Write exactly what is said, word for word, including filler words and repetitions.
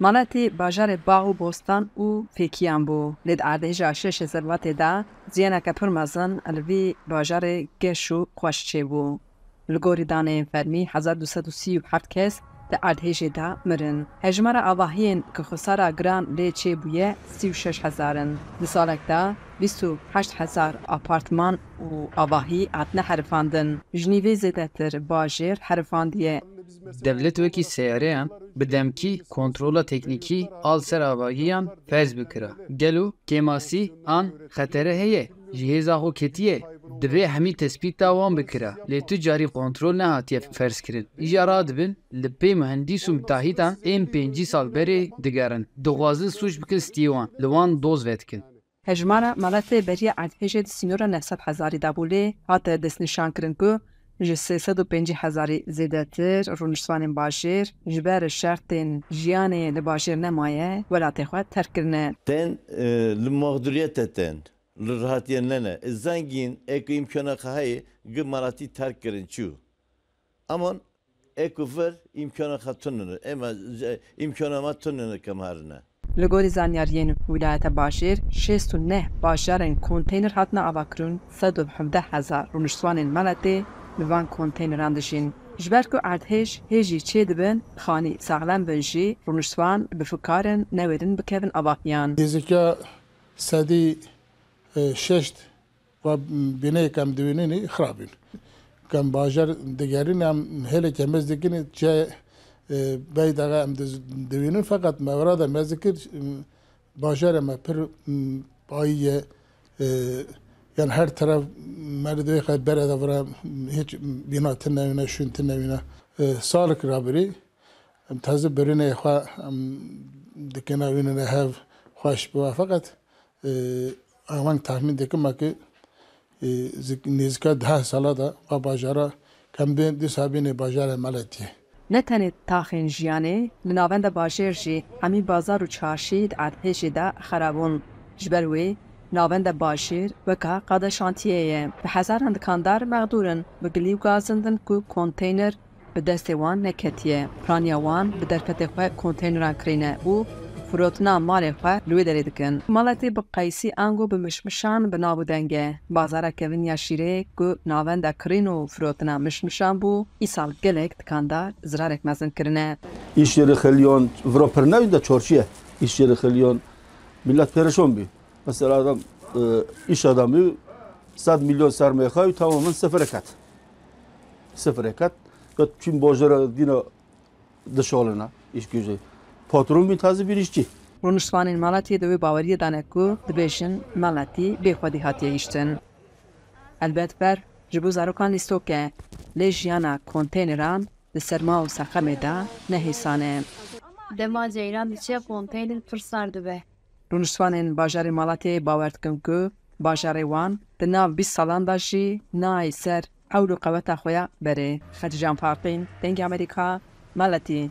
Maletî bajarê bax û bostan û fêkiyan bû, lê di erdhêja şeş ê sedwatê de ziyaneke pir mezin li vî bajarê geş û xweş çêbû. Li gorî daneyên fermî hezar du sed û sî û heft kes di erdhêjê de mirin. Hejmara avahiyên ku xisara giran lê çêbûye sî û şeş hezar in. Di salek de bîst û heşt hezar apartman û avahî hatine herifandin. Ji nîvê zêdetir bajêr herifandiye. Dewlet wekî seyareyan bi demkî kontrola teknîkî a li ser avahiyan ferz bikira. Gelo kêmasî an xetere heye? Ji hêza xwe ketiye? Divê hemî tespîta wan bikira, lê tu carî kontrol nehatiye ferzkirin. Îja radibin li pê muhendîs û mitahîtan ên pêncî sal berê digerin. Dixwazin sûc bikin stiyê wan, li wan doz vedikin. Hejmara maletê beriya erdhêjê di sînora neh sed hezarî de bû, lê hate destnîşankirin ku ji sê sed û pêncî hezarî zêdetir rûniştvanên bajêr ji ber şertên jiyanê li bajêr nemaye, welatê xwe terk kirine. Tên, e, li mexduriyete tên, li rahatiyê nene. E, zengîn, ê ku îmkana xwe heye, gi malatî terk kirin çû. Aman ê ku vir îmkana xwe tunine. Ême, îmkana me tunine kem herine. Li gorî zanyariyên Wîlayeta Bajêr, şêst û neh bajarên konteyner hatine avakirin, sed û hevdeh hezar rûniştvanên meletê li van konteyneran dijîn. Ji ber ku erdhêj hêjî çêdibin, xanî saxlem bin jî rûniştvan bi fikar in newêrin bikevin avahiyan. Nêzîka sedî, e, şeşt va bîneyê ke em diwînînî xirab in. Ke em bajar digerîn, em hêlekê mez dikin, çe, e, beydaxa em diz-, diwînin, feqet me wira de mez dikir, e, bajarê me pir, m, payî ye, e, yan her teref me li divê xwe bere de vira, hiç bîna tune wîne, şûn tune wîne. E, salik rabirî, em teze birînê xwe, em dikine wînine hev xweş bibe. Feqet, e, ewan tahmîn dikim me ki, e, zik-, nêzîka deh sala de va bajara kem bê dîsa bînê bajarê meletiyê. Ne tenê taxên jiyanê, li navenda bajêr jî hemî bazar û çarşî di erdhêjê de xera bûn. Ji ber wê navenda bajêr weka qada şantiyê ye. Bi hezaran dikandar mexdûr in, bi gilî û gazindin ku konteyner bi destê wan neketiye. Piraniya wan bi derfetê xwe konteyneran kirîne û firotina malê xwe li wê derê dikin. Maletê bi qeysî ango bi mişmişan bi nav û deng e. Bazara kevin ya şîrê ku navenda kirîn û firotina mişmişan bû, îsal gelek dikandar zirarek mezin kirine. Îş yeri xeliyon, vira pir newî de çarşiye. Îş yeri xeliyon, millet perişan bî. Mesela adam, e, iş adamı sed milyon sermaye xwe tamamen sıfıra ket. Sıfıra ket. Ya çün bajara dîna dişalina, iş gücü. Patron bin taze bir işçi. Rûniştvanên Malatiyê di wê baweriyê de ne ku dibêjin Malatî bê xwedî hatiye hiştin. Elbet ber ji bo zarokan lîstok e, lê jiyana konteyneran di serma û serxemê de ne hêsan e. Dema ceyran diçe konteyner pir sar dibe. Rûniştvanên bajarê Malatiyê bawer dikin ku bajarê wan di nav bîst salan de jî nayê ser hewl û qeweta xwe ya berê. Xetîcan Farqîn, Dengê Amerîka, Malatî.